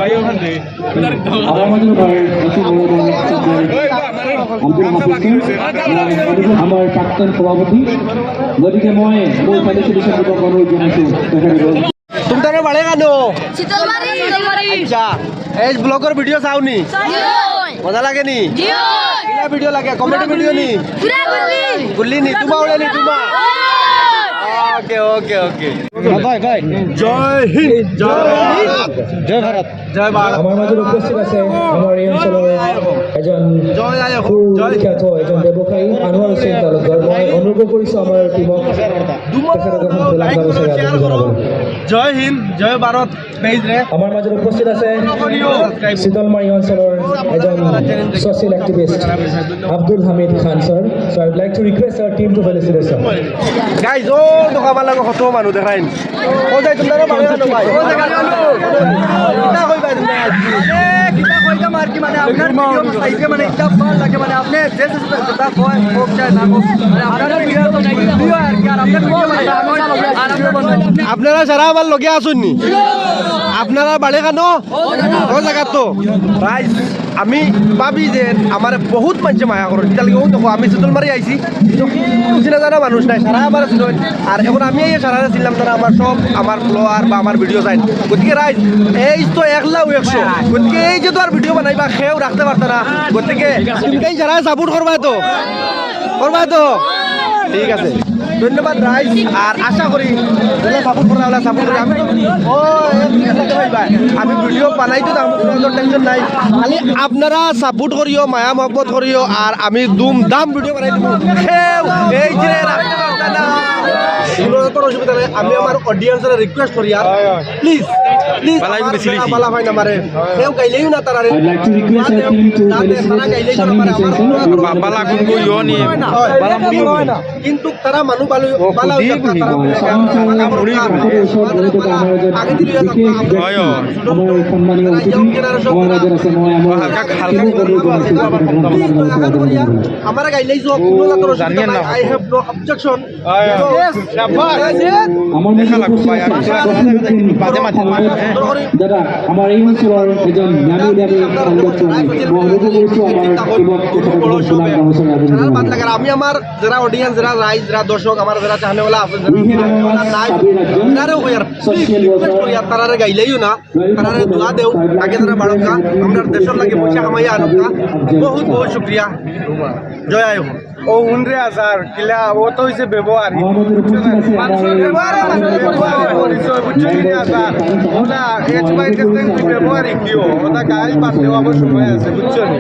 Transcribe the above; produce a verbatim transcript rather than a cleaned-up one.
আমাৰ মাজৰ আমাৰ অতি মৰমৰ শ্ৰদ্ধাৰ আব্দুল হাফিজ সিং, আমাৰ প্ৰাক্তন সভাপতি। গতিকে মই মোৰ ফালেদি বিশেষ অনুৰোধ জনাইছোঁ তেখেতসকলক। তুমতাৰৰ বাড়ি কানো? চিতলমাৰী। আচ্ছা, এই ব্লগৰ ভিডিঅ' চাও নি? চাও। মজা লাগে নি? জি অয়। কিলা ভিডিঅ' লাগে? কমেডি ভিডিঅ' নি? পুৰা গুল্লি। গুল্লি নি? তুমা উড়ে নি? তুমা? অয়। Okay, okay, okay. জয় হিন্দ, জয় ভাৰত। জয় ভাৰত। জয় ভাৰত। আমাৰ মাজত উপস্থিত আছে আমাৰ এই অঞ্চলৰ এজন সুখ্যাত এজন ব্যৱসায়ী আনোৱাৰ হুছেইন তালুকদাৰ। মই অনুৰোধ কৰিছোঁ আমাৰ টিমক তেখেতক এখন গোলাপ গামোচাৰে আদৰণি জনাবলৈ। জয় হিন্দ, জয় ভাৰত। পেজৰে। আমাৰ মাজত উপস্থিত আছে চিতলমাৰী অঞ্চলৰ এজন social activist Abdul Hamid Khan sir. So I would like to request our team to felicitate sir. Guys, অ' দোকান লাগো কত মানুষ দেখাইন। ও যাই তোমরা বাড়ি আনো ভাই। কিতা কইবা তোমরা? আরে, কিতা কইতাম আর কি, মানে, আপনার ভিডিও চাইতে, মানে, ইটা ভালা লাগে, মানে, আপনি যে, যে, যে, যেটা কয়, হোক চাই না হোক, মানে, আপনার ভিডিও তো ভিডিও আর কি, আর আপনার ভিডিও, মানে, আর আপনার আপনারা সারা আমার লগে আছইন নি? আপনারা বাড়ি কানো? ও জাগাত তো। রাইজ, আমি ভাবি যে আমারে বহুত মানষে মায়া করইন। ইতার লাগি অউ দেখো, আমি চিতলমারি আইছি, চিনা জানা মানুষ নাই, সারা আমারে চিনইন। আর এখন আমি এই সারারে চিনলাম, তারা আমার সব, আমার ফলোয়ার বা আমার ভিডিও চাইন। গতিকে রাইজ, এই তো একলা একশো। গতিকে এই যে তো আর ভিডিও বানাইবা, কেউ রাখতে পারতা না। গতিকে এই সারা সাপোর্ট করবা তো, করবা তো? ঠিক আছে, ধন্যবাদ রাইজ। আর আশা করি যেলা সাপোর্ট করা, ওলা সাপোর্ট করি। আমি, ও, এক মিনিট লাগতে পারবা। আমি ভিডিও বানাইতো, টেনশন নাই। খালি আপনারা সাপোর্ট করিও, মায়া মহব্বত করিও, আর আমি দুমদাম ভিডিও বানাই দিমু। কেউ এই যে রাখতে পারতা না। কোনো রকম অসুবিধা নাই। আমি আমার অডিয়েন্সরে রিকোয়েস্ট করি, আর প্লিজ, প্লিজ, বালা ভাই নামারে। কেউ গাইলেও না তারারে। I'd like to request our team to তারা গাইলেও না, আমার বাবা লাগুন কইও নি। বালা মুড়ি হয় না। কিন্তু তারা মানুষ ভালো, ভালো হইতা, তারা আগে দিলে হয়, হয়। আমার সম্মানীয় অতিথি, আমার মাঝে আছে, মই আমার হালকা, হালকা। আমরা গাইলেই যে কোনো জাতর অসুবিধা নাই, I have no objection। হয়, হয়। Yes। শাবাশ। আমার মধ্যে দেখা লাগবো উপস্থিত ভাই, আছে আমি তো আর তসলিম উদ্দিন বাদে মাঝে মাঝে। দাদা, আমার এই অঞ্চলের একজন নামি দামি সংগঠন, মই অনুভব কৰিছোঁ আমাৰ যুৱক তেখেতসকলক গোলাপ গামোচা আদৰণি জনাবলৈ। আমি আমাৰ যারা অডিয়েন্স, যারা রাইজ, যারা দর্শক, আমার যারা চাহনেওয়ালা আছে, যারা নাই, তারারে কই আর প্লিজ রিকোয়েস্ট করি আর তারারে গাইলেইও না, তারারে দোয়া দেও, আগে তারা বাড়কা, আমরা দেশর লাগি পয়সা কামাইয়া আনকা। বহুত বহুত শুকরিয়া। জয় আই হোম। ও হুনরে আসার কিলা, ও তো হইছে ব্যবহার। মানুষের ব্যবহারে মানুষের ব্যবহার পরিচয়, বুঝছো নি আসার? ওটা এক্স ভাইয়ের কাছ থেকে কি ব্যবহার কি ও? ওটা গাইল বাদ দেওয়া আবার সময় আছে, বুঝছো নি?